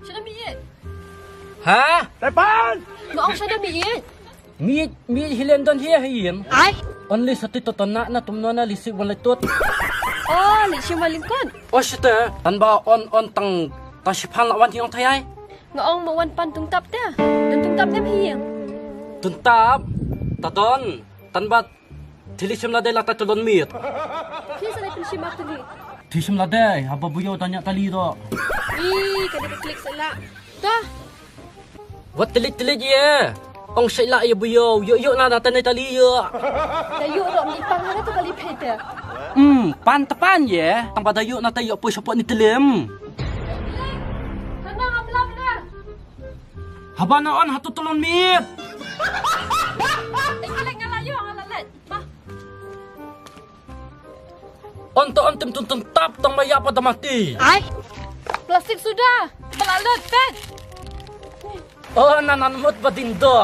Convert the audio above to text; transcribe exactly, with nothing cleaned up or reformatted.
Shada miet. Ha? Tepan! Nga ong shada miet. Miet, miet hi lem don hi ha ïing. Ai. Only sati to tana na tum nona lisi wan lai tut. Oh, lisi wan lingkot. Oh shita, tan ba on on tang ta shiphan la wan hi ong thai ai. Nga ong ma wan pan tungtap te. Don tungtap ne hi ïing. Tungtap, ta don, tan ba thili shim la dei la ta tulon miet. Ki sa dei pynshim ak thili. Thi shim la dei, haba buyo tanya tali do. Ih, ka dei ka klik sa la. Ta. Wat telit telit ye. Ong shai la ye buyo, yo yo na da tane tali yo. Da yo ro mi pang na tu kali pete. Hmm, pan tepan ye. Tang ba da yo na ta yo pui shapot ni telim. Kana amla kana. Haba na on hatu tulon miet. Ai klik ngala yo ngala let. Bah. On to on tem tun tun tap tang ba ya pa da mati. Ai. Plastik suda. Pala let pet. Oh, nan nan mut ba ding do.